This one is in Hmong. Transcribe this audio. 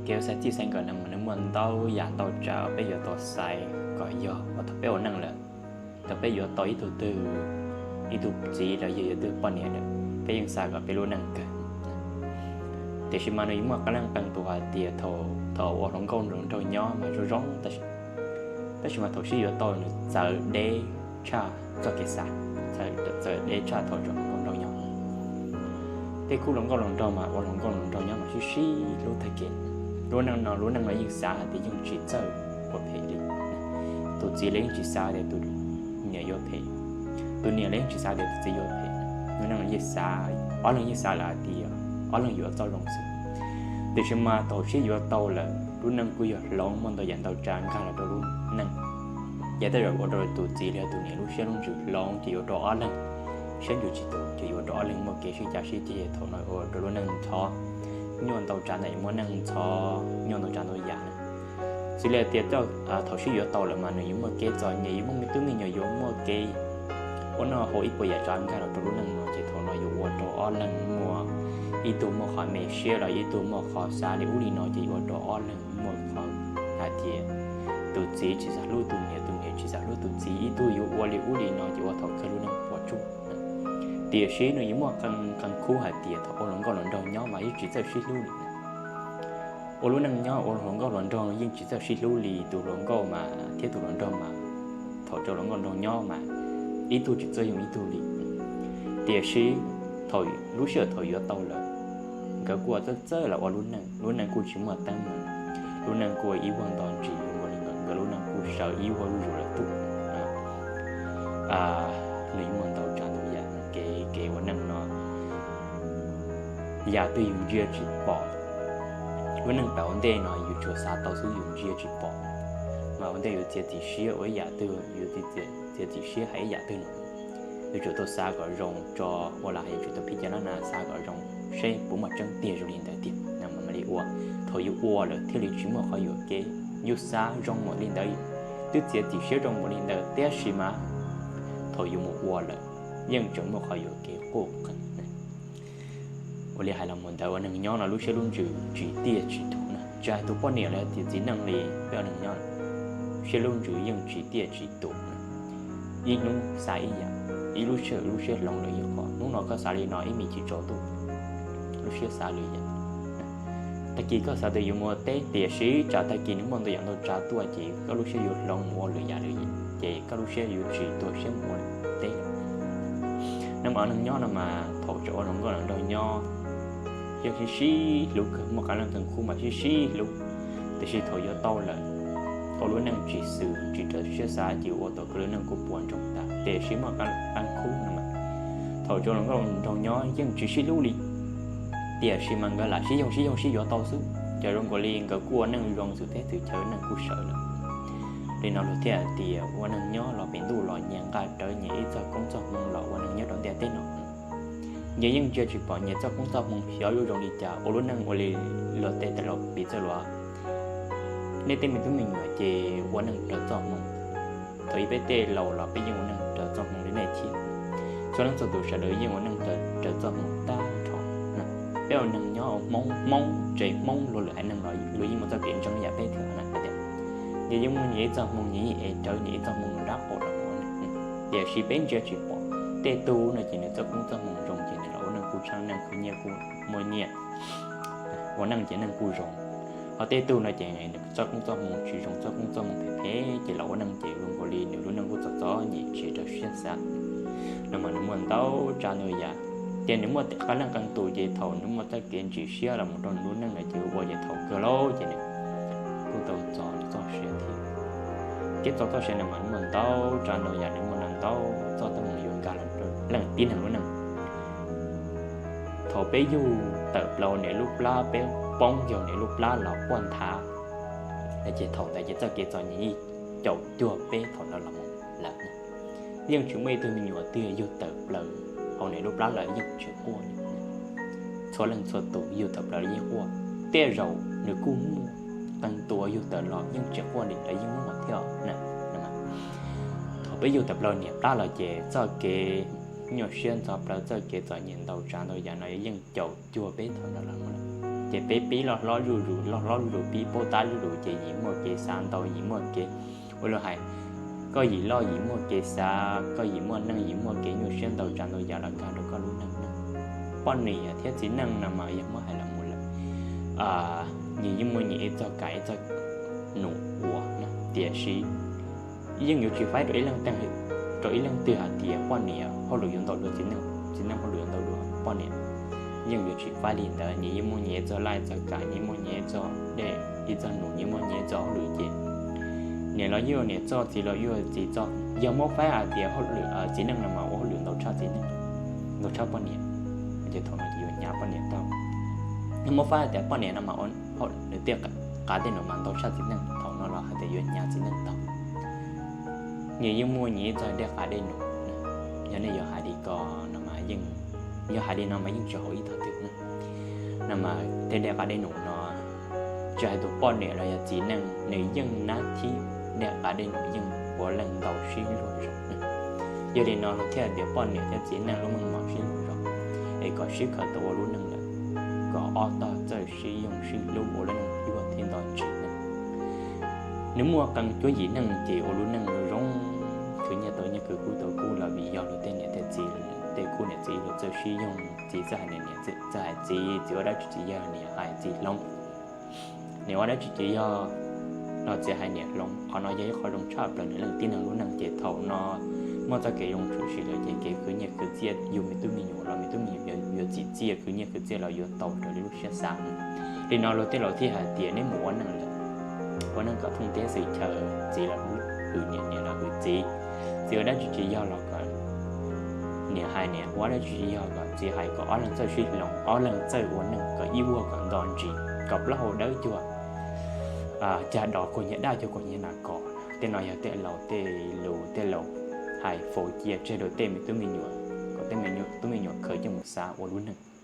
Kev ua xaiv txij xaiv nkawm no mas nws muaj ntau yam ntau tsav peb yuav tau xaiv kom yog uas thaum peb ua neej lawm, thaum peb yuav tau ib tug twg, ib tug txiv los yog yuav tau poj niam lawm, peb yeej xav kom peb lub neej kawg. Tiam sis mas nws yuav muaj qee leej qee tus hais tias thaum, thaum ua hluas nkauj hluas nraug nyob mas zoo zoo, tab sis, tab sis mas thaum sib yuav tau nws txawv deb tshaj txoj kev xav, txawv deb tshaj thaum tseem hluas nkauj nraug nyob. Tej khub hluas nkauj hluas nraug mas ua hluas nkauj hluas nraug nyob mas sib sib hlub tag kev. Lub neej no, lub neej no yeej xav hais tias yeej tsis txawj ua phem li. Tus txiv los yeej tsis xav tias tus niam yuav phem, tus niam los yeej tsis xav tias tus txiv yuav phem. Lub neej yeej xav, ob leeg yeej xav lawm hais tias ob leeg yuav txoj zoo xwb. Tiam sis mas thaum sib yuav tau lawm, lub neej kuj yog hloov, muaj ntau yam ntau tsav nkag los rau lub neej. Ces tej zaum ua rau tus txiv los yog tus niam lub siab lub ntsws hloov, ces yuav ua rau ob leeg siab ntsws tsis tus, ces yuav ua rau ob leeg muaj kev sib cav sib ceg, thaum no ua rau lub neej ntxhov, nyuaj ntau tsav ntawm yuav muaj neej ntxhov, nyuaj ntau tsav ntau yam na. Xws li tias thaum sib yuav tau lawm mas nws yuav muaj kev txom nyem, yuav muaj me tub me nyuam, yuav muaj kev ua noj haus ib puas yam tsav nkag los rau lub neej no, ces thaum no yuav ua rau ob leeg muaj, ib tug muaj qhov me siab los ib tug muaj qhov xav li ub li no, ces yuav ua rau ob leeg muaj qhov hais tias tus txiv tsis xav hlub tus niam, tus niam tsis xav hlub tus txiv, ib tug yuav ua li ub li no, ces ua thaum kawg lub neej puas tsuaj. Tiam sis nws yuav muaj qee, qee khub hais tias thaum ua hluas nkauj hluas nraug nyob mas yeej tsis txawj sib hlub li. Ua lub neej nyob ua hluas nkauj hluas nraug yeej tsis txawj sib hlub li, tus hluas nkauj mas thiab tus hluas nraug mas thaum tseem hluas nkauj hluas nraug nyob mas ib tug tsis txawj yoog ib tug li. Tiam sis thaum lub sij hawm thaum yuav tau lawm, nkawd kuj txawj txawj los ua lub neej, lub neej kuj tsis muaj teeb meem, lub neej kuj ib vuag nto ntsis, nkawd lub neej kuj sawv ib vuag zuj zus lawm tuaj. Nws yeej muaj ntau tsav ntau yam, kev, kev ua neej no yam twg yus ntsia tsis pom. Lub neej pem ua ntej no yus tsuas xav tau xwb, yus ntsia tsis pom. Mas ua ntej yus txiav txim siab ua ib yam twg, yus txiav txim siab hais ib yam twg no, yus tsum tau xav kom zoo tso, ua lam hais yus tsum tau phij cag lab na, xav kom zoo seb puas muaj tseeb tiag zoo li ntawd tiag na, mam li ua. Thaum yus ua lawm thiaj li tsis muaj qhov yuam kev. Yus xav zoo npaum li ntawd, twb txiav txim siab zoo npaum li ntawd, tiam sis mas thaum yus mus ua lawm yeej tseem muaj qhov yuam kev quaj qees. Ua li hais los mus ntawd, ua neeg nyob no lub siab lub ntsws tsis tiaj tsis tus na, tsis hais tus poj niam los tias txiv neej li, peb ua neeg nyob siab lub ntsws yeej tsis tiaj tsis tus na. Ib hnub xav ib yam, ib lub sij hawm lub siab hloov lawm ib qho. Hnub no koj xav li no, ib me chim tsaus ntuj lub siab xav lwm yam. Tag kis koj xav tias yuav mus ua teb, tiam sis tsam tag kis nws muaj ntau yam ntau tsav tuaj ces koj lub siab yuav hloov mus ua lwm yam lwm, ces koj lub siab yuav tsis tu siab mus ua teb. Neeg mas neeg nyob no mas thaum tseem ua hluas nkauj hluas nraug nyob yeej sib sib hlub kawg, muaj qee leej qee khub mas sib sib hlub, tiam sis thaum yuav tau lawm, ua lub neej tsis xws tsis raws siab xav ces ua tau kawg lub neej kuj puas ntsoog tag. Tiam sis muaj qee khub no mas thaum tseem hluas nkauj hluas nraug nyob yeej tsis sib hlub li, tiam sis mas nkawd lam sib yoog sib yoog sib yuav tau xwb, ces zoo nkaus li nkawd kuj ua neej zoo xwb thiab, txwm chaw neej kuj sawv lawm. Li no luag thiaj hais tias ua neeg nyob los pem ntuj los nyias nqa rawv nyias ib txoj koob txoj hmoov los ua neeg nyob rau ntiaj teb no. Nyias yeej ntsia tsis pom nyias txoj koob txoj hmoov xyov yuav zoo li cas, ua lub neej ua li luag tej tawm laus piv txwv los, nej tej me tub me nyuam ces ua neej raws txoj hmoov. Thaum ub peb tej laus los peb yeej ua neej raws txoj hmoov li nej thiab. Txhua leej txhua tus sawv daws yeej ua neej raws txoj hmoov tag nrho. Peb ua neeg nyob ua Hmoob, Hmoob tsev Hmoob luag lwm haiv neeg los luag yeej muaj txoj kev ntseeg yam peb thiab na, tias nyias yeej muaj nyias ib txoj hmoov, nyias yeej ev rawv nyias ib txoj hmoov nrab qaum los ua neeg. Tiam sis peb ntsia tsis pom, tej tug no ces nws txoj koob txoj hmoov zoo ces nws los ua neej kuj tsheej neej, khwv nyiaj kuj muaj nyiaj, ua neej ces neej kuj zoo. Ho tej tug no ces nws txoj koob txoj hmoov tsis zoo, txoj koob txoj hmoov phem phem ces los ua neej ces zoo nkaus li nws lub neej kuj txom txom nyem tsis raws siab xav. No mas nws muaj ntau tsav ntau yam, ces nws muaj qee leej qee tus ces thaum nws muaj txoj kev ntsim siab los mus rau nws lub neej lawm ces ua ces thaum kawg lauj ces nws kuj tau txo nws txoj sia thiab. Kev txo txoj sia no mas nws muaj ntau tsav ntau yam, nws muaj ntau txoj teeb meem yuav nkag los rau leej tib neeg lub neej. Thaum peb yug tawm plaws niam lub plab, peb poob yog niam lub plab los quaj nthav, ces thaum ntawd ces txoj kev txom nyem yeej caum cuag peb thaum ntawd los mus lawm. Yeej tsis muaj ib tug me nyuam twg yug tawm plaws hauv niam lub plab lawm yeej tsis quaj li. Txhua leej txhua tus yug tawm plaws los yeej quaj, tej zaum nws kuj muaj qee tus yug tawm los yeej tsis quaj li los yeej muaj thiab na. Thaum peb yug tawm plaws niam plab los ces txoj kev nyuaj siab ntxhov plawv, txoj kev txom nyem ntau tsav ntau yam no yeej caum cuag peb thaum ntawd los mus lawm. Ces peb pib loj hlob zuj zus, loj hlob zuj zus, pib paub tab zuj zus ces yim muaj kev xav ntau, yim muaj kev, ua li hais, koj yim loj yim muaj kev xav, koj yim muaj neej yim muaj kev nyuaj siab ntau tsav ntau yam los nkag rau koj lub neej na. Poj niam thiab txiv neej no mas yog muab hais los mus lawm, nyias yeej muaj nyias ib txoj kam ib txoj num ua na, tiam sis yeej yuav tsis faib rau ib leej twg hais tias poj niam hauj lwm yuav ntau dua txiv neej, txiv neej hauj lwm yuav ntau dua poj niam. Yeej yuav tsis faib li ntawd, nyias yeej muaj nyias ib txoj laj txoj kam, nyias muaj nyias ib txoj dej ib txoj num, nyias muaj nyias ib txoj hauj lwm ces niam los yeej ua niam txoj, txiv los yeej ua txiv txoj. Yog muab faib hais tias hauj lwm txiv neej no mas ua hauj lwm ntau tshaj txiv neej, ntau tshaj poj niam, ces thaum no ces yuav hnyav poj niam tau. Yog muab faib hais tias poj niam no mas ua hauj lwm tej qav tej num mas ntau tshaj txiv neej, thaum no los hais tias yuav hnyav txiv neej tau. Nyias yeej muaj nyias ib txoj dej qav dej num, yog nej yuav hais li ko no mas yeej, yog hais li no mas yeej tsis haum ib tog twg na. No mas tej dej qav dej num no, tsis hais tus poj niam los yog txiv neej nws yeej nab thib dej qav dej num yeej puav leej ntau sib luag zog na. Yog li no thiaj hais tias poj niam thiab txiv neej lub meej mom sib luag zog, es kom sib khaws tau ua lub neej lawm, kom ob tog txawj sib yoog sib hlub ua lub neej cuag thiab nto ntsis na. Nws muaj qee cuab yim neej ces ua lub neej zoo, khwv nyiaj tau nyiaj khwv kub tau kub los vim yog luag tej niam tej txiv, tej khub niam txiv luag txawj sib yoog, txiv txawj hais niam, niam txawj hais txiv, txiv ua dab tsi tsis yog niam hais txiv hloov, niam ua dab tsi tsis yog los txiv hais niam hloov. Qhov no yog ib qho zoo tshaj plaws nws leej tib neeg lub neej ces thaum no muaj txoj kev zoo tshwm sim lawm ces kev khwv nyiaj khwv txiaj yug me tub me nyuam los me tub me nyuam yuav txim txiaj, khwv nyiaj khwv txiaj los yuav tau raws li lub siab xav. Li no luag tej laus thiaj hais tias neb mus ua neej lawm, ua neej kom thooj teb xwm chaw, txiv los hwm niam, niam los hwm txiv, txiv ua dab tsi tsis yog los kom niam hais niam, ua dab tsi tsis yog kom txiv hais, kom ob leeg txawj sib hloov, ob leeg txawj ua neej kom ib vuag kom nto ntsis, kom plaub hau dawb cuag cag dos, kuag nyias dab cuag kuag nyias nas kos. Tej no yog tej laus tej lus tej laus hais faus cia tseg rau tej me tub me nyuam, kom tej tub me nyuam khaws coj mus xav ua lub neej.